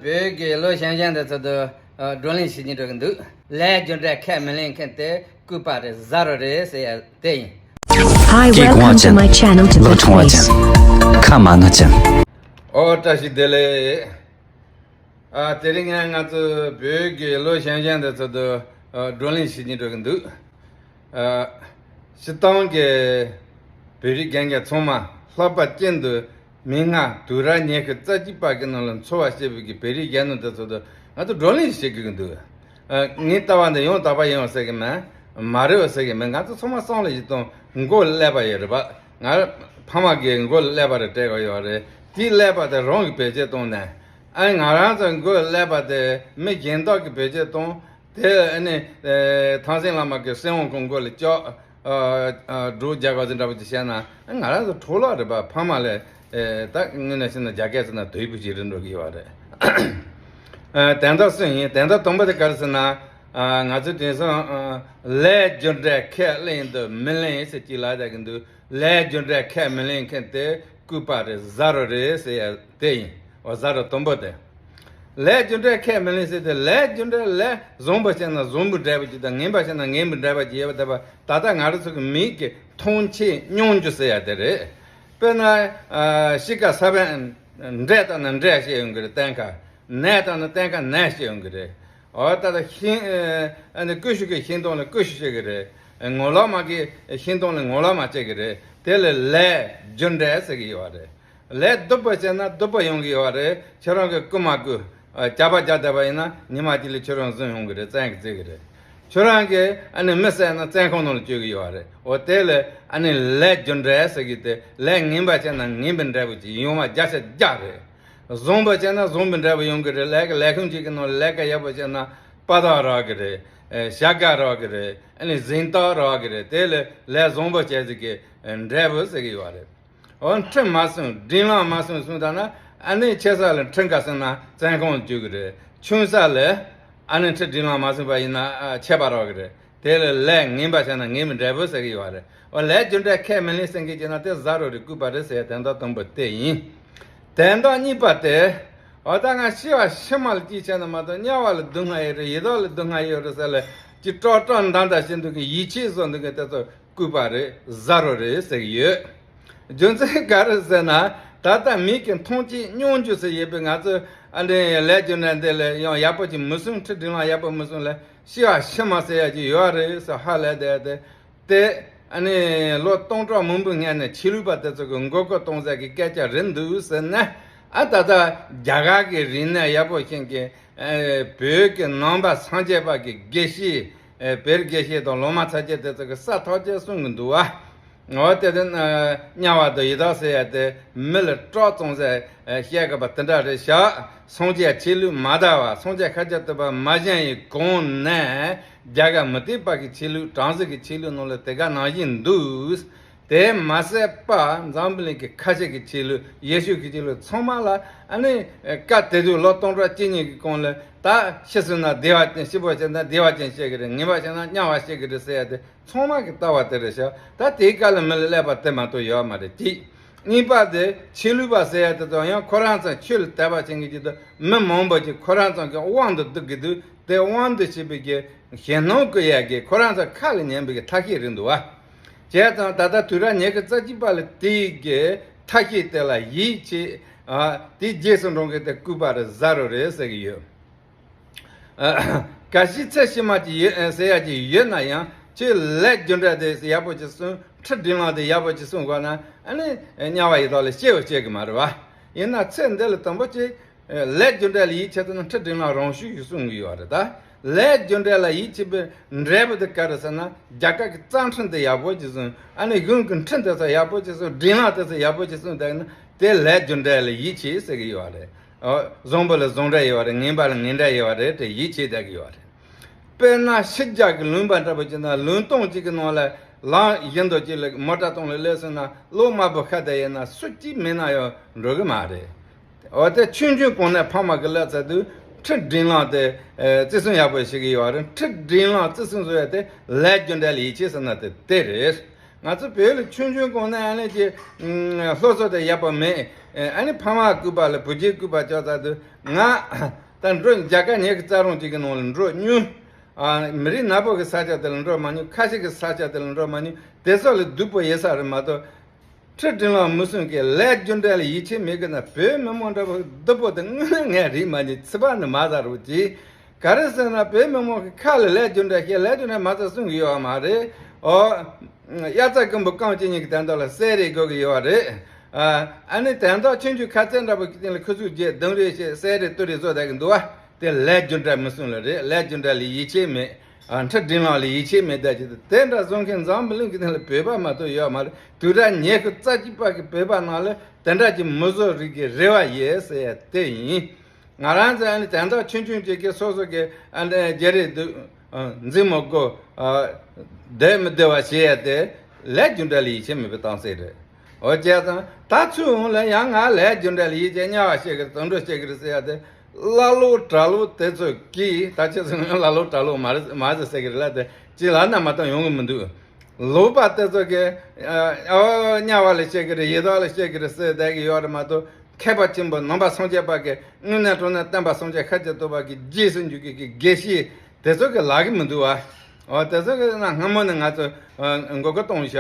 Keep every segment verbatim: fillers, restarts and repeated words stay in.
བོད་ཀྱི་ལོ་གཞོན་གཞོན་དེ་ཚོ་དུ་བགྲོ་གླེང་བྱེད་ཀྱི་འགྲོ་གི་འདུག་ལས་རྒྱུ་འབྲས་ཁས་མི་ལེན་མཁན་དེ་ལྐུགས་པ་རེད། ཟ་རོ་རེད་ཟེར་ཡ་དེ་ཡིན། Hi, welcome to my channel to touch base. ཁ་མ་ན་ཅན། ཨོ་བཀྲ་ཤིས་བདེ་ལེགས། ཨ་དེ་རིང་ང་ང་ཚོ་བོད་ཀྱི་ལོ་གཞོན་གཞོན་དེ་ཚོ་དུ་ཨ་བགྲོ་གླེང་བྱེད་ཀྱི་འགྲོ་གི་འདུག་ཨ་སྤྱིར་བཏང་གི་བོད་རིགས་རྒན་རྒན་ཚང་མ་ལྷག་པར་ཅན་དུ་མི་ལྔ་དུས་རབས་ཉི་ཤུ་རྩ་གཅིག་པ་གི་ནང་ལ་འཚོ་བ་སྐྱེལ་བའི་གི་བོད་རིགས་རྒན་ནོ་དེ་ཚོ་དུ་ང་ཚོ་བགྲོ་གླེང་བྱེད་དགོས་ཀྱི་འདུག་ཨ་ངའི་ལྟ་བ་འདི་ཡང་དག་པ་ཡིན་པ་ཟེར་གི་མེད། མ་རེད་པ་ཟེར་གི་མེད། ང་ཚོ་ཚང་མ་བསམ་བློ་ཞིག་གཏོང་། མགོ་ཀླད་པ་ཡོད་རེད་པ། ང་ཕ་མ་གི་མགོ་ཀླད་པ་རེད་སྤྲད་དགོས་ཡོད་རེད། དེའི་ཀླད་པ་དེ་རང་གི་བེད་སྤྱོད་བཏང་ནས། ཨ་ང་རང་ཚོ་མགོ་ཀླད་པ་དེ་མི་གཞན་དག་གི་བེད་སྤྱོད་བཏང་། དེ་ཨ་ནི་ཨེ་ཐང་སེང་བླ་མ་གི་སྲིད་དབང་ཁོང་མགོ་ལ་ལྕགས་ཨ་ཨ་སྒྲོག་རྒྱག་དགོས་ཟེར་འདྲ་པོ་ཅིག་བཤད་ན། ཨ་ང་རང་ཚོ་འཕྲོ་བརླག་རེད་པ། ཕ་མ་ལས་ཨེ་ད་དངོས་གནས་བཤད་ན་རྒྱ་སྐད་ཟེར་ན་དོད་པོ་ཅིག་རེད་འགྲོ་གི་ཡོད་རེད། ཨ་དོན་དག་གསུམ་ཡིན། དོན་དག་དང་པོ་དེ་ག་རེ་ཟེར་ན། ཨ་ང་ཚོ་དེང་སང་ཨ་ལས་རྒྱུ་འབྲས་ཁས་ལེན་དང་མི་ལེན་ཟེར་གྱི་ལབ་བསྡད་ཀྱི་འདུག་ལས་རྒྱུ་འབྲས་ཁས་མི་ལེན་མཁན་དེ་ལྐུགས་པ་རེད། ཟ་རོ་རེད་ཟེར་ཡ་དེ་ཡིན། འོ་ཟ་རོ་དང་པོ་དེ། ལས་རྒྱུ་འབྲས་ཁས་མི་ལེན་ཟེར་དེ། ལས་རྒྱུ་འབྲས་ལས་བཟང་པོ་བྱས་ན་བཟང་པོའི་འབྲས་བུ་ཅིག་དང་། ངན་པ་བྱས་ན་ངན་པའི་འབྲས་བུ་ཅིག་ཡོད་པ་དེ། ད་ལྟ་ང་རང་ཚོ་གི་མིག་གིས་མཐོང་ཆོས་མྱོང་རྒྱུ་ཟེར་ཡ་དེ་རེད། དཔེར་ན་ཨ་གཤིས་ཀ་ས་བོན་འབྲས་བཏབ་ན་འབྲས་སྐྱེ་ཡོང་གི་རེད། སྟོན་ཁ། ནས་བཏབ་ན་སྟོན་ཁ་ནས་སྐྱེ་ཡོང་གི་རེད། འོ་ད་ལྟ་ཤིང་ཨ་ནི་ཀུ་ཤུ་གི་ཤིང་སྡོང་ལ་ཀུ་ཤུ་སྐྱེ་གི་རེད། ངོ་ལོག་མ་གི་ཤིང་སྡོང་ལ་ངོ་ལོག་མ་སྐྱེ་གི་རེད། དེ་ལ་ལས་རྒྱུ་འབྲས་ཟེར་གི་ཡོད་རེད། ལས་སྡུག་པ་བྱས་ན་སྡུག་པ་ཡོང་གི་ཡོད་རེད། ཁྱོད་རང་གིས་རྐུ་མ་རྐུ། ཨ་ཇག་པ་རྒྱག་བསྡད་པ་ཡིན་ན་ཉི་མ་གཅིག་ལ་ཁྱོད་རང་བཟུང་ཡོང་གི་རེད། བཙོན་གྱི་བརྩི་གི་རེད། ཁྱོད་རང་གིས་ཨ་ནི་མི་བསད་ན་བཙོན་ཁང་ནང་ལ་བཅུག་གི་ཡོད་རེད། འོ་དེ་ལ་ཨ་ནི་ལས་རྒྱུ་འབྲས་ཟེར་གི་དེ། ལས་ངན་པ་བྱས་ན་ངན་པའི་འབྲས་བུ་ཅིག་ཡོང་བ་བརྒྱ་ཆ་བརྒྱ་རེད། བཟང་པོ་བྱས་ན་བཟང་པོའི་འབྲས་བུ་ཡོང་གི་རེད། ལས་ཀ་ལས་ཁུངས་གཅིག་གི་ནང་ལ་ལས་ཀ་ཡག་པོ་བྱས་ན་དཔའ་རྟགས་རག་གི་རེད། ཨེ་བྱ་དགའ་རག་གི་རེད། ཨ་ནི་གཟེངས་རྟགས་རག་གི་རེད། དེ་ལ་ལས་བཟང་པོ་བྱས་ཟིག་གི་འབྲས་བུ་ཟེར་གི་ཡོད་རེད། འོ་ཁྲིམས་མ་སྲུང་སྒྲིག་ལམ་མ་སྲུང་སྲུང་ད་ན། ཨ་ནི་ཆེ་ས་ལ་ཁྲིམས་འགལ་སོང་ན་བཙོན་ཁང་བཅུག་གི་རེད། ཆུང་ས་ལ་ཨ་ནི་ཁྲིམས་སྒྲིག་ལམ་མ་སྲུང་པ་ཡིན་ན་ཨ་ཆད་པ་རག་གི་རེད། དེ་ལ་ལས་ངན་པ་བྱས་ན་ངན་པའི་འབྲས་བུ་ཟེར་གི་ཡོད་རེད། འོ་ལས་རྒྱུ་འབྲས་ཁས་མི་ལེན་ཟེར་མཁན་གྱི་ན་དེ་ཟ་རོ་རེད། ལྐུགས་པ་རེད་ཟེར་ཡ་དོན་དག་དང་པོ་དེ་ཡིན། དོན་དག་གཉིས་པ་དེ། འོ་ད་ང་ཤི་བ་ཕྱི་མ་ལ་ཅི་བྱས་ན་མ་གཏོགས་དམྱལ་བ་ལ་སྡུག་བསྔལ་ཡོད་རེད། ཡི་དྭགས་ལ་སྡུག་བསྔལ་ཡོད་རེད་ཟེར་ལ་ཅི་ཀྲོག་ཀྲོག་འདང་འདང་བྱེད་འདུག་གི། ཡིད་ཆེས་བཟོ་འདུག་གི། དེ་ཚོ་ལྐུགས་པ་རེད། ཟ་རོ་རེད་ཟེར་གི་ཡོད། རྒྱུ་མཚན་ག་རེ་ཟེར་ན། ད་ལྟ་མིག་གིས་མཐོང་ཆོས་མྱོང་རྒྱུ་ཟེར་ཡོད་པའི་ང་ཚོ་ཨ་འདྲའི་ལས་རྒྱུ་འབྲས་འདི་ལ་ཡང་ཡག་པོ་ཅིག་མི་སྲུང་། ཁྲིམས་སྒྲིག་ལམ་ཡག་པོ་མི་སྲུང་ལ་ཤི་བ་ཕྱི་མ་ཟེར་ཡ་ཅིག་ཡོད་རེད་ཟེར་ཧ་ལས་བསྡད་དེ། དེ་ཨ་ནི་ལོ་སྟོང་ཕྲག་མང་པོའི་སྔོན་ནས་ཆོས་ལུགས་པ་དེ་ཚོ་གི་མགོ་སྐོར་གཏོང་ས་གི་སྐད་ཆ་རེད་འདུག་ཟེར་ན། ཨ་ད་ལྟ་རྒྱ་གར་གི་རིག་གནས་ཡག་པོ་ཤེས་མཁན་ཨ་བོད་ཀྱི་ནང་པ་སངས་རྒྱས་པ་གི་དགེ་བཤེས། ཨེ་བེར་དགེ་བཤེས་དང་སློབ་མ་ཚ་རྒྱས་དེ་ཚོ་གི་ས་ཐག་ཆོད་གསུང་གི་འདུག་བ། འོ་དེ་དེ་ན་དམྱལ་བ་དང་ཡི་དྭགས་ཟེར་ཡ་དེ་མི་ལ་སྐྲག་བཙོང་ཟེར་བཤད་དགོས་པ་དེ་འདྲ་རེད་ཤག་སངས་རྒྱས་ཆོས་ལུགས་མ་དར་བ། སངས་རྒྱས་ཤཱཀྱ་ཐུབ་པ་མ་བཞེངས་ཡི་གོང་ནས་རྒྱ་གར་མུ་སྟེགས་པ་གི་ཆོས་ལུགས། བྲམ་ཟེ་གི་ཆོས་ལུགས་ནང་ལ་དེ་ག་ནང་བཞིན་འདུག་དེ་མ་ཟད་པ་འཛམ་བུ་གླིང་གི་ཁ་ཆེ་གི་ཆོས་ལུགས། ཡེ་ཤུ་གི་ཆོས་ལུགས་ཚང་མ་ལ་ཨ་ནི་སྐབས་དེ་དུས་ལོ་སྟོང་ཕྲག་གཅིག་གཉིས་ཀྱི་གོང་ལ་ད་ཤི་སོང་ན་བདེ་བ་ཅན། ཤི་བ་བྱས་ན་བདེ་བ་ཅན་སྐྱེ་གི་རེད། ངན་པ་བྱས་ན་དམྱལ་བ་སྐྱེ་གི་རེད་ཟེར་ཡ་དེ་ཚང་མ་གི་ལྟ་བ་དེ་རེད་ཤག་ད་དེའི་སྐབས་ལ་མི་ལ་ཀླད་པ་དེ་མ་གཏོགས་ཡོད་མ་རེད། གཅིག་གཉིས་པ་དེ་ཆོས་ལུགས་པ་ཟེར་ཡ་དེ་ཚོ་ཡང་ཁོ་རང་ཚོ་ཆོས་ལ་དད་པ་བྱེད་མཁན་གྱི་དུ་མི་མང་པོ་ཅིག་ཁོ་རང་ཚོ་གི་དབང་དུ་བསྡུ་གི་འདུག་དེ་དབང་དུ་བྱས་པའི་གི་ཞེད་སྣང་སྐུལ་ཡ་གི་ཁོ་རང་ཚོ་ཁ་ལ་ཉན་པའི་གི་ཐབས་ཤེས་རེད་འདུག་བ། བྱས་ཙང་ད་ལྟ་དུས་རབས་ཉི་ཤུ་རྩ་གཅིག་པ་ལ་དེའི་གི་ཐབས་ཤེས་དེ་ལ་ཡིད་ཆེས། ཨ་དེའི་རྗེས་སུ་འགྲོ་མཁན་དེ་ལྐུགས་པ་རེད། ཟ་རོ་རེད་ཟེར་གི་ཡོད། ཨ་གལ་སྲིད་ཚེ་ཕྱི་མ་ཅིག་ཡོད་ཟེར་ཡ་ཅིག་ཡོད་ན་ཡང་ཁྱོད་ལས་རྒྱུ་འབྲས་དེ་ཡག་པོ་ཅིག་སྲུང་། ཁྲིམས་སྒྲིག་ལམ་དེ་ཡག་པོ་ཅིག་སྲུང་དགོས་ན་ཨ་ནི་དམྱལ་བ་ཡི་དྭགས་ལ་སྐྱེ་བ་སྐྱེ་གི་མ་རེད་བ། ཡིན་ན་ཚེ་འདི་ལ་དང་པོ་ཅིག་ལས་རྒྱུ་འབྲས་ལ་ཡིད་ཆེས་ཐུབ་ན་ཁྲིམས་སྒྲིག་ལམ་རང་ཤུགས་ཀྱིས་སྲུང་གི་ཡོད་རེད། ད་ལས་རྒྱུ་འབྲས་ལ་ཡིད་ཆེས་པའི་འབྲས་བུ་དེ་ག་རེ་ཟེར་ན། རྒྱ་གར་གྱི་རྩ་ཁྲིམས་དེ་ཡག་པོ་ཅིག་སྲུང་། ཨ་ནི་གཞུང་གི་ཁྲིམས་དེ་ཚོ་ཡག་པོ་ཅིག་སྲུང་། སྒྲིག་ལམ་དེ་ཚོ་ཡག་པོ་ཅིག་སྲུང་བསྡད་ན་དེ་ལས་རྒྱུ་འབྲས་ལ་ཡིད་ཆེས་ཟེར་གི་ཡོད་རེད། ཨོ་བཟང་པོ་ལ་བཟང་འབྲས་ཡོད་རེད། ངན་པ་ལ་ངན་འབྲས་ཡོད་རེད་དེ་ཡིད་ཆེས་བསྡད་གི་ཡོད་རེད། དཔེར་ན་ཕྱི་རྒྱལ་གྱི་ལུང་པ་འདྲ་པོ་ཅིག་ན་ལུང་སྟོང་གཅིག་གི་ནང་ལ་ལམ་བཞི་མདོ་གཅིག་ལ་མོ་ཊ་སྟོང་ལ་སླེབས་སོང་ན་གློག་དམར་པོ་ཤར་བསྡད་ཡོད་ན་སུ་གཅིག་མེད་ན་ཡང་འགྲོ་གི་མ་རེད། འོ་དེ་ཆུང་ཆུང་གོང་ནས་ཕ་མ་གི་ལབ་ཚར་དུས་ཁྲིམས་སྒྲིག་ལམ་དེ་ཨེ་བརྩི་སྲུང་ཡག་པོ་བྱེད་ཀྱི་ཡོད་རེད། ཁྲིམས་སྒྲིག་ལམ་བརྩི་སྲུང་བཟོ་ཡ་དེ་ལས་རྒྱུ་འབྲས་ལ་ཡིད་ཆེས་ཟེར་ན་དེ་དེ་རེད། ང་ཚོ་བོད་ལ་ཆུང་ཆུང་གོང་ནས་ཨ་ནི་ཀྱི་སློབ་གསོ་དེ་ཡག་པོ་མེད། ཨ་ནི་ཕ་མ་སྐུད་པ་ལ་བུ་རྒྱུད་སྐུད་པ་ཅོག་ཙག་དུས་ང་ད་འགྲོ་རྒྱ་གར་ཉེ་གི་རྩ་རུང་གཅིག་གི་ནང་ལ་འགྲོ་མྱོང་། མི་རིགས་ནག་པོ་གི་ས་ཆ་དེ་ལ་འགྲོ་མ་མྱོང་། ཁ་ཤས་ཀྱི་ས་ཆ་དེ་ལ་འགྲོ་མ་མྱོང་། དེ་ཚོ་ལ་སྡུག་པོ་ཡོད་ས་རེད་མ་གཏོགས། ཁྲི་ཀྲིན་ལགས་མུ་སུན་གྱིས་ལས་རྒྱུ་འབྲས་ལ་ཡིད་ཆེས་མེད་གི་ན་བོད་མི་མང་འདྲ་པོ་སྡུག་པོ་དེ་དངོས་གནས་ངས་རིག་མ་མྱོང་། ཚིག་པ་ནི་མ་ཟ་རུ་གྱིས། ག་རེ་ཟེར་ན་བོད་མི་མང་གི་ཁ་ལ་ལས་རྒྱུ་འབྲས་བཤད། ལས་རྒྱུ་འབྲས་མ་ཟ་གསུང་གི་ཡོད་མ་རེད། ཨོ། དབྱར་རྩྭ་དགུན་འབུ་རྐང་གཅིག་གཉིས་ཀྱི་དོན་དག་ལ་གསེར་རེ་དགོས་ཀྱི་ཡོད་རེད། ཨ་ནི་དོན་དག་ཆུང་ཆུང་ཁ་ཚན་འདྲ་པོ་གི་སྟེང་ལ་ཁུ་ཚུར་རྒྱས་རྡུང་རེས་བྱས་གསེར་རེ་གཏོར་རེས་བཟོ་བསྡད་ཀྱི་འདུག་བ། དེ་ལས་རྒྱུ་འབྲས་མུ་སུན་ལ་རེད། ལས་རྒྱུ་འབྲས་ལ་ཡིད་ཆེས་མེད། ཨ། ཁྲི་ཀྲིན་ལགས་ལ་ཡིད་ཆེས་མེད་བསྡད་ཀྱི་འདུག་དེ་འདྲ་བཟོ་མཁན་འཛམ་བུ་གླིང་གི་སྟེང་ལ་བོད་པ་མ་གཏོགས་ཡོད་མ་རེད། དུས་རབས་ཉི་ཤུ་རྩ་གཅིག་པ་གི་བོད་པ་ནང་ལ་དེ་འདྲ་གྱི་མི་བཟོ་རིགས་ཀྱི་རེ་བ་ཡོད་ཟེར་ཡ་དེ་ཡིན། ང་རང་ཚོ་ཨ་ནི་དོན་དག་ཆུང་ཆུང་ཅིག་གིས་སོ་སོ་གི་ཨ་ནི་རྒྱ་རིགས་འདུག་འཛིན་མི་དགོས། བསྡད་མི་བདེ་བ་བྱེད་ཡ་དེ་ལས་རྒྱུ་འབྲས་ལ་ཡིད་ཆེས་མེད་པའི་གཏམ་ཚིག་རེད། འོ་བྱས་ཙང་ད་ཚུར་འོང་ལ་ཡང་ང་ལས་རྒྱུ་འབྲས་ལ་ཡིད་ཆེས། དམྱལ་བ་བཤད་ཀྱི་རེད། དུད་འགྲོ་བཤད་ཀྱི་རེད་ཟེར་ཡ་དེ། ཀླ་ཀློ་གྲྭ་ལོག་དེ་ཚོ་གིས། ད་ཁྱེད་ཚོ་ཀླ་ཀློ་གྲྭ་ལོག་མ་རེད་མ་རེད་ཟེར་གྱི་རེད་ལ། དེ་ཅི་ལབ་ན་མ་གཏོགས་ཡོང་གི་མི་འདུག་ལོག་པ་དེ་ཚོ་གིས་ཨ་དམྱལ་བ་ལ་བཤད་ཀྱི་རེད། ཡི་དྭགས་ལ་བཤད་ཀྱི་རེད་ཟེར་བསྡད་ཀྱི་ཡོད་རེད་མ་གཏོགས། མཁས་པ་ཆེན་པོ་ནང་པ་སངས་རྒྱས་པ་གི་དངོས་གནས་དྲང་གནས་བསྟན་པ་སངས་རྒྱས་ཤཱཀྱ་ཐུབ་པ་གི་རྗེས་སུ་འཇུག་གི་གི་དགེ་བཤེས་དེ་ཚོ་གིས་ལབ་ཀྱི་མི་འདུག་བ། འོ་དེ་ཚོ་གི་ན་སྔ་མོ་ནས་ང་ཚོ་མགོ་སྐོར་གཏོང་བཞག་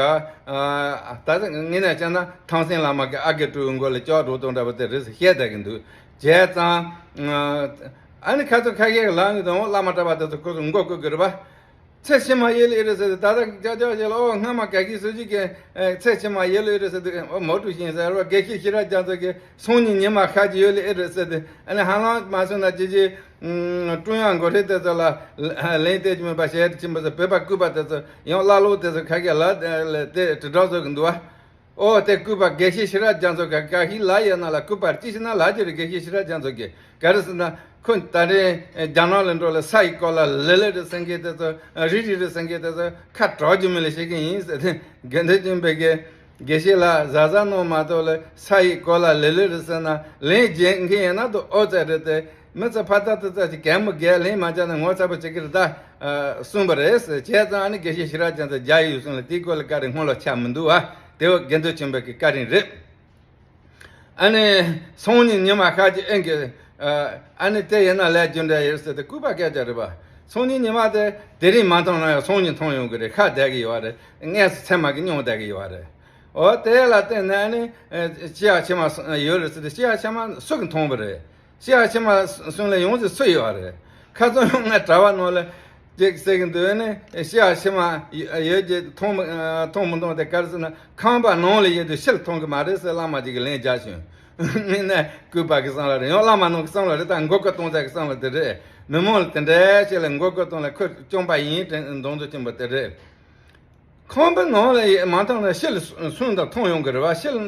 ད་ངས་ནས་བྱས་ན་ཐང་སེང་བླ་མ་གི་ཨ་དགེ་ཕྲུག་མགོ་ལ་ལྕགས་སྒྲོག་གཏོང་འདྲ་པོ་དེ་རེད་ཟེར་བཤད་བསྡད་ཀྱི་འདུག་བྱས་ཙང་། ཨ་ནི་ཁ་ཚོ་ཁ་ཤས་ལབ་ནས་དང་བླ་མ་གྲྭ་པ་དེ་ཚོ་ཁོ་ཚོ་མགོ་སྐོར་གི་རེད་པ། ཚེ་ཕྱི་མ་ཡོད་ལེ་རེད་ཟེར་ཏེ། ད་ལྟ་ཅག་ཅག་བྱས་ལ། ཨོ་སྔ་མ་དགེ་བཤེས་སུ་ཅིག་གིས་ཚེ་ཕྱི་མ་ཡོད་ལེ་རེད་ཟེར་ཏེ། ཨོ་མོ་ཀྲུའུ་ཞིན་ཟེར་བ་དགེ་བཤེས་ཤེས་རབ་རྒྱ་མཚོ་གིས་སང་ཉིན་ཉི་མ་ཤར་གྱི་ཡོད་ལེ་རེད་ཟེར་ཏེ། ཨ་ནི་ཧ་ལམ་མ་སོང་ན་ཅི་ཅི་ཀྲུང་དབྱང་འགོ་ཁྲིད་དེ་ཚོ་ལ་ལན་སྟེར་གྱི་མེད་པ་ཞལ་ཆེན་པོ་ཚོ། བོད་པ་སྐུད་པ་དེ་ཚོ་ཡང་ཀླ་ཀློ་དེ་ཚོ་ཁ་སྐད་ལ་དེ་དྲིལ་བསྒྲགས་བཟོ་གི་འདུག་བ། ཨོ་དེ་སྐུད་པ་དགེ་བཤེས་ཤེས་རབ་རྒྱ་མཚོ་ག་ག་ཤི་ལ་ཡོད་ན་ལ། སྐུད་པར་ཅི་ཞིག་ན་ལ་ཅི་རེད། དགེ་བཤེས་ཤེས་རབ་རྒྱ་མཚོ་གིས་ག་རེ་ཟེར་ན། ཁོ་ད་རེས་རྒྱ་ནག་ལ་འགྲོ་ལ་ས་ཡི་གོ་ལ་ལི་ལི་རེད་ཟེར་མཁན་དེ་ཚོ། རི་རི་རེད་ཟེར་མཁན་དེ་ཚོ་ཁ་གྲག་རྒྱུ་མེད་ལ་བཤད་མཁན་ཡིན་ཟེར་ཏེ། དགེ་འདུན་ཆོས་འཕེལ་གྱིས་དགེ་བཤེས་ལགས་གཟབ་གཟབ་གནང་མ་གཏོགས་ལ། ས་ཡི་གོ་ལ་ལི་ལི་རེད་ཟེར་ན་ལན་རྒྱག་མཁན་ཡིན་ན་དུ་ཨོ་ཙེ་རེད་དེ། མི་ཚོ་ཕ་ཏ་ཏི་ཙ་ཅིག་གད་མོ་བགད་ལན་མ་རྒྱག་ན་ངོ་ཚ་པོ་བྱེད་ཀྱི་རེད་ད། གསུངས་པ་རེད་ཟེར། བྱས་ཙང་ཨ་ནི་དགེ་བཤེས་ཤེས་རབ་རྒྱ་མཚོ་རྒྱ་ཡིག་གསུང་ལ་དེའི་སྐོར་ལ་བཀའ་དྲིན་སྔོན་ལ་ཆགས་མི་འདུག་བ། དེ་བ་དགེ་འདུན་ཆོས་འཕེལ་གྱི་བཀའ་དྲིན་རེད། ཨ་ནི་སང་ཉིན་ཉི་མ་ཤར་གྱི་ཨེ་གི། ཨ་ནི་དེ་ཡིན་ན་ལས་རྒྱུ་འབྲས་ཡོད་ཟེར་ཏེ་སྐུད་པ་སྐད་ཆ་རེད་པ། སང་ཉིན་ཉི་མ་དེ་དེ་རིང་མ་མཐོང་ན་ཡང་སང་ཉིན་མཐོང་ཡོང་གི་རེད། ཤར་བསྡད་ཀྱི་ཡོད་རེད། དངོས་སུ་ཚད་མ་གི་མྱོང་བསྡད་ཀྱི་ཡོད་རེད། འོ་དེ་ལ་བརྟེན་ནས་ཨ་ནི་ཨེ་སྐྱེ་བ་ཕྱི་མ་ཡོད་རེད་ཟེར་ཏེ། སྐྱེ་བ་ཕྱི་མ་སུ་གིས་མཐོང་བ་རེད། སྐྱེ་བ་ཕྱི་མ་གསུང་ལ་ཡོང་ཚེ་སུ་ཡོད་རེད། ཁ་སང་ཡང་ང་གྲྭ་པ་ནང་ལ་ཅིག་ཟེར་གྱི་འདུག་ནི། སྐྱེ་བ་ཕྱི་མ་ཡོད་ཀྱི་མཐོང་མི་མཐོང་མི་མཐོང་དེ་ག་རེ་ཟེར་ན། ཁང་པ་ནང་ལ་ཡོད་དུས་ཕྱི་ལ་མཐོང་གི་མ་རེད་ཟེར་བླ་མ་ཅིག་གིས་ལན་རྒྱག་བྱུང་། ངས་ནི་སྐུད་པ་གི་བསམ་བློ་རེད། ཡང་བླ་མ་ནང་གི་བསམ་བློ་རེད། ད་མགོ་སྐོར་གཏོང་ས་གི་བསམ་བློ་དེ་རེད། མི་མང་ལ་དེ་འདྲའི་ཆེད་ལ་མགོ་སྐོར་གཏོང་ལ་ཁོ་སྐྱོན་པ་ཡིན་དྲན་མདོག་མདོག་ཆེན་པོ་དེ་རེད། ཁང་པའི་ནང་ལ་མ་མཐོང་ན་ཕྱི་ལ་སུ་སུ་དང་མཐོང་ཡོང་གི་རེད་བ། ཕྱི་ལ་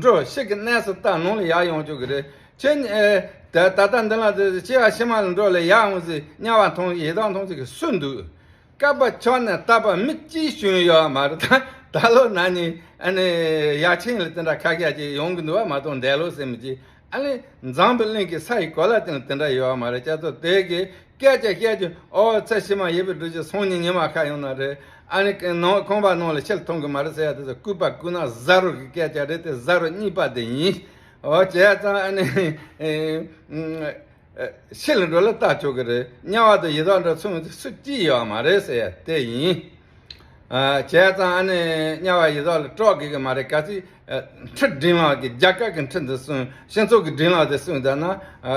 འགྲོ། ཕྱི་གི་གནས་སུ་ལྟ། ནང་ལ་ཡར་ཡོང་བཅུག་གི་རེད། ཁྱེད་ཨེ་ད་ད་ལྟ་འདི་ལ་དེ་སྐྱེ་བ་ཕྱི་མ་ལ་འགྲོ་ལ་ཡར་འོང་ཟིག་དམྱལ་བ་མཐོང་ཡི་དྭགས་མཐོང་ཟིག་གི་སུ་འདུག་བསྐལ་པ་ཆགས་ནས་བལྟས་པ་མི་གཅིག་བྱུང་ཡོད་མ་རེད། ད་ད་ལོ་ན་ནི་ཨ་ནི་ཡར་ཆེན་ལ་དེ་འདྲ་ཁ་ཤས་ཅིག་ཡོང་གི་འདུག་བ་མ་གཏོགས་འདས་ལོ་ཟེར་མི་གཅིག་ཨ་ནི་འཛམ་བུ་གླིང་གི་ས་ཡི་གོ་ལ་སྟེང་ལ་དེ་འདྲ་ཡོད་མ་རེད། ཁྱེད་ཚོ་དེ་གི་སྐད་ཆ་བཤད་རྒྱུ། ཨོ་ཚེ་ཕྱི་མ་ཡོད་པའི་འགྲོ་རྒྱུ། སང་ཉིན་ཉི་མ་ཤར་ཡོང་ན་རེད། ཨ་ནི་ནང་ཁང་པ་ནང་ལ་ཕྱི་ལ་མཐོང་གི་མ་རེད་ཟེར་ཡ་དེ་ཚོ་སྐུད་པ་སྐུད་ན་ཟ་རོ་གི་སྐད་ཆ་རེད་དེ། ཟ་རོ་གཉིས་པ་དེ་ཡིན། ཨོ་བྱས་ཙང་ཨ་ནི་ཨེ་ཨེ་ཕྱི་ལ་འགྲོ་ལ་ལྟ་ཆོག་གི་རེད། དམྱལ་བ་དང་ཡི་དྭགས་འདྲ་མཚུངས་སུ་སུ་གཅིག་ཡོད་མ་རེད་ཟེར་ཡ་དེ་ཡིན། ཨ་བྱས་ཙང་ཨ་ནི་དམྱལ་བ་ཡི་དྭགས་ལ་སྐྲག་དགོས་ཀྱི་མ་རེད། ག་ཚོད་ཁྲི་ཀྲིན་ལགས་ཀྱིས། རྒྱ་གར་གྱི་ཁྲི་འདི་གསུངས། སྤྱི་ཚོགས་ཀྱི་ཀྲིན་ལགས་དེ་གསུངས་བསྡད་ན་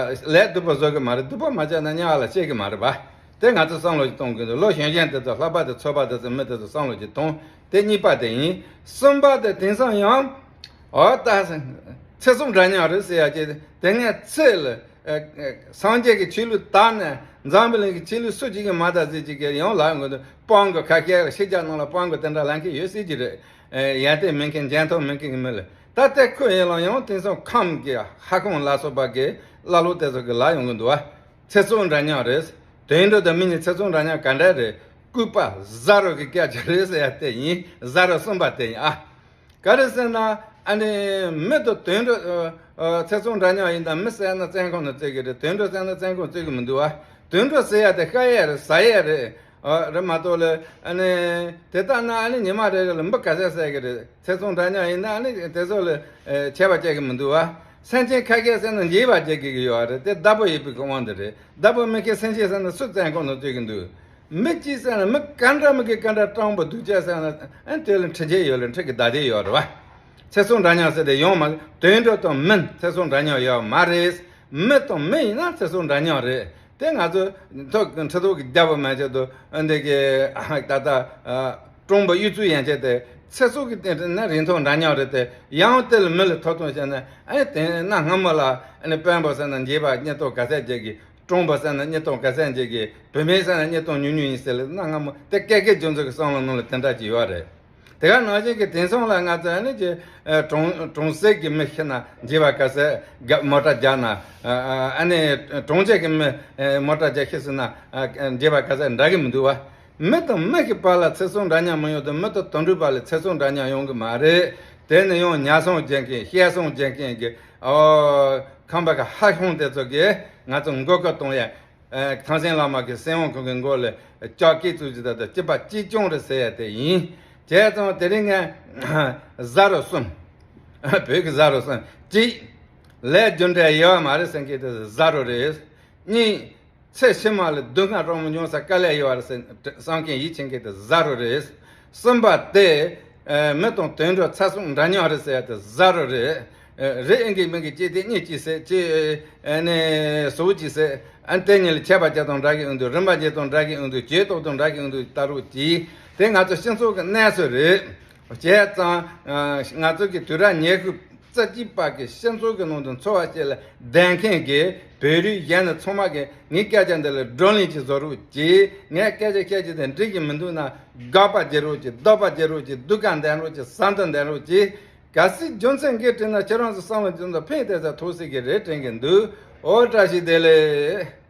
ལས་སྡུག་པོ་བཟོ་གི་མ་རེད། སྡུག་པོ་མ་བྱས་ན་དམྱལ་བ་ལ་སྐྱེ་གི་མ་རེད་པ། དེ་ང་ཚོ་བསམ་བློ་ཞིག་གཏོང་དགོས་འདུག་ལོ་གཞོན་གཞོན་དེ་ཚོ། ལྷག་པར་དུ་ཚོད་དཔག་དེ་ཚོ་མི་དེ་ཚོ་བསམ་བློ་ཞིག་ཐོངས། དེ་གཉིས་པ་དེ་ཡིན། གསུམ་པ་དེ་དེང་སང་ཡང་འོ་ད་ཚེ་སྲོག་འདྲ་མཉམ་རེད་ཟེར་ཡ་ཅིག་དེ་སྔའི་ཚེ་ལ་ཨ་ཨ་སངས་རྒྱས་ཀྱི་ཆོས་ལུགས་དར་ནས་འཛམ་བུ་གླིང་གི་ཆོས་ལུགས་སུ་གཅིག་གིས་མ་དར་ཟེར་ཅིག་གི་ཡང་ལབ་ཡོང་གི་འདུག་སྤང་གི་ཁ་ཤས་ལ་ཕྱི་རྒྱལ་ནང་ལ་སྤང་གི་དེ་འདྲ་ལབ་མཁན་ཡོད་སྲིད་ཀྱི་རེད། ཨ་ཡོན་ཏན་མེད་མཁན། འཇོན་ཐང་མེད་མཁན་གྱི་མི་ལ། ད་ལྟའི་ཁོ་ཡིན་ལ་ཡང་དེང་སང་ཁམས་ཀྱི་ཧ་ཁང་ལ་སོགས་པ་གི་ཀླ་ཀློ་དེ་ཚོ་གིས་ལབ་ཡོང་གི་འདུག་བ། ཚེ་སྲོག་འདྲ་མཉམ་རེད། དུད་འགྲོ་དང་མི་གཉིས་ཚེ་སྲོག་འདྲ་མཉམ་ག་འདྲ་རེད། སྐུད་པ་ཟ་རོ་གི་སྐད་ཆ་རེད་ཟེར་ཡ་དེ་ཡིན། ཟ་རོ་གསུམ་པ་དེ་ཡིན་ཨ། ག་རེ་ཟེར་ན། ཨ་ནི་མི་དང་དུད་འགྲོ་ཨ་ཨ་ཚེ་སྲོག་འདྲ་མཉམ་ཡིན་ད། མི་བསད་ན་བཙོན་ཁང་ནང་བཙོས་ཀྱི་རེད། དུད་འགྲོ་བསད་ན་བཙོན་ཁང་བཙོས་ཀྱི་མི་འདུག་བ། དུད་འགྲོ་ཟེར་ཡ་དེ་ཤ་ཡས་རེད། ཟ་ཡས་རེད། ཨ་རེད་མ་གཏོགས་ལ་ཨ་ནི་དེ་ལྟ་ན་ཨ་ནི་ཉི་མ་རེ་རེ་ལ་མི་ག་ཚད་བསད་གི་རེད། ཚེ་སྲོག་འདྲ་མཉམ་ཡིན་ན་ཨ་ནི་དེ་ཚོ་ལ་ཨེ་ཁྱད་པར་བྱེད་གི་མི་འདུག་བ། སེམས་ཅན་ཁ་ཤས་བསད་ན་འཇིགས་པ་སྐྱེ་གི་ཡོད་རེད། དེ་བདག་པོ་ཡོད་པའི་དབང་དུ་རེད། བདག་པོ་མེད་མཁན་སེམས་ཅན་བསད་ན་སུ་བཙན་ཁང་དུ་བཙུགས་གི་འདུག་མི་གཅིག་བསད་ན་མི་ག་འདྲ་མི་གི་ག་འདྲ་སྤྲང་པོ་སྡུག་ཅག་བསད་ན་ཨ་ནི་དེ་ལ་འཕྲིན་ཆད་ཡོད་ལ་འཕྲིན་གི་བདའ་དེ་ཡོད་རེད་བ། ཚེ་སྲོག་འདྲ་མཉམ་ཟེར་དེ་ཡོང་མ་དུད་འགྲོ་དང་མི་ཚེ་སྲོག་འདྲ་མཉམ་ཡོད་མ་རེད། མི་དང་མི་ཡིན་ན་ཚེ་སྲོག་འདྲ་མཉམ་རེད། དེ་ང་ཚོ་ཐོག་ཁྲི་ཐོག་གི་རྒྱལ་པོ་མན་ཆད་དུ་འདི་གི་ད་ལྟ་སྤྲང་པོ་གཡུ་མཚོ་ཡན་ཆད་དེ་ཚེ་སྲོག་གི་སྟེང་དུ་ན་རིན་ཐང་འདྲ་མཉམ་རེད་དེ། ཡང་དེ་ལ་མི་ལ་ཐོབ་ཐང་བཤད་ན་ཨ་ནི་དེ་གནའ་སྔ་མོ་ལ་ཨ་ནི་དཔོན་པོ་བསད་ན་འཇིགས་པ་རྙེད་ཐོག་ག་ཚད་རྒྱག་གི། སྤྲང་པོ་བསད་ན་རྙེད་ཐོག་ག་ཚད་རྒྱག་གི། བུད་མེད་བསད་ན་རྙེད་ཐོག་ཉུང་ཉུང་ཡིན་ཟེར་ལ་གནའ་སྔ་མོ་དེ་ཀེ་ཀེ་རྒྱུ་མཚན་གྱི་བསམ་བློ་ནང་ལ་དེ་འདྲ་ཅིག་ཡོད་རེད། དེ་ག་ནང་བཞིན་གྱི་དེང་སང་ལ་ང་ཚོ་ཨ་ནི་ཀྱི་གྲོང་གྲོང་གསེབ་ཀྱི་མི་ཤི་ན་འཇིགས་པ་ག་ཚད་ག་མོ་ཊ་རྒྱག་ན་ཨ་ནི་གྲོང་ཁྱེར་གྱི་མི་མོ་ཊ་རྒྱག་ཤི་སོང་ན་འཇིགས་པ་ག་ཚད་འདྲ་གི་མི་འདུག་བ། མི་དང་མི་གི་བར་ལ་ཚེ་སྲོག་འདྲ་མཉམ་མི་ཡོང་དུས་མི་དང་དུད་འགྲོའི་བར་ལ་ཚེ་སྲོག་འདྲ་མཉམ་ཡོང་གི་མ་རེད། དེ་ནི་ཡང་ཉ་ཚང་རྒྱག་མཁན་བཤད་ཚང་རྒྱག་མཁན་གྱི་ཨོ་ཁམས་པ་གི་ཧ་ཤང་དེ་ཚོ་གིས་ང་ཚོ་མགོ་སྐོར་གཏོང་ཡ། ཨ་ཐང་ཆེན་བླ་མ་གི་སྲིད་དབང་ཁོང་གི་མགོ་ལ་ལྕགས་སྐེ་བཙུགས་ཀྱི་ད་ལྟ་སྐྱིད་པ་གཅིག་རྐྱང་རེད་ཟེར་ཡ་དེ་ཡིན། བྱས་ཙང་དེ་རིང་ངས་གཟའ་རུ་གསུམ། བོད་ཀྱི་གཟའ་རུ་གསུམ། གཅིག་ལས་རྒྱུ་འབྲས་ཡོད་མ་རེད་ཟེར་མཁན་དེ་གཟའ་རུ་རེད། གཉིས་ཚེ་ཕྱི་མ་ལ་སྡུག་བསྔལ་རང་མི་མྱོང་ས་དཀའ་ལས་ཡོད་རེད་ཟེར་བསམ་མཁན་ཡིད་ཆེས་མཁན་དེ་གཟའ་རུ་རེད། གསུམ་པ་དེ། ཨ་མི་དང་དུད་འགྲོ་ཚེ་སྲོག་འདྲ་མཉམ་རེད་ཟེར་ཡ་དེ་གཟའ་རུ་རེད། ཨ་རི་ཨིན་གྱི་མི་གི་གཅིག་དེ་གཉིས་གཅིག་ཟེར་གཅིག་ཨ་ནི་ཟོག་གཅིག་ཟེར་ཨ་ནི་དེ་གཉིས་ལ་ཁྱད་པར་ཅི་དང་འདྲ་གི་ཡོང་དུས་རིམ་པ་གཅིག་དང་འདྲ་གི་ཡོང་དུས་གྱོད་གཏོགས་དང་འདྲ་གི་ཡོང་དུས་ལྟ་རོགས་གྱིས། དེ་ང་ཚོ་སྤྱི་ཚོགས་ཀྱི་གནས་ཚུལ་རེད། བྱས་ཙང་ང་ཚོ་གི་དུས་རབས་ཉི་ཤུ་རྩ་གཅིག་པ་གི་སྤྱི་ཚོགས་ཀྱི་ནང་དུ་འཚོ་བ་སྐྱེལ་ལ་བསྡད་མཁན་གྱི་བོད་རིགས་གཞན་ནི་ཚང་མ་གི་ངའི་སྐད་ཆ་འདི་ལ་བགྲོ་གླེང་ཅིག་བཟོ་རོགས་གྱིས། ངས་སྐད་ཆ་བཤད་རྒྱུ་དེ་འགྲིག་གི་མི་འདུག་ན་དགག་པ་བྱེད་རོགས་གྱིས། ལྡོག་པ་བྱེད་རོགས་གྱིས། སྡུག་ག་འདེམས་རོགས་གྱིས། ཟམ་དུ་འདེམས་རོགས་གྱིས། གལ་སྲིད་རྒྱུ་མཚན་འགའ་དྲིས་ན་ཁྱེད་རང་ཚོ་བསམ་བློ་འཇོན་ཚོ་ཕན་ཐེག་ཚ་ཐུགས་སྲིད་ཀྱི་རེད་དྲན་གྱི་འདུག་ཨོ་བཀྲ་ཤིས་བདེ་ལེགས།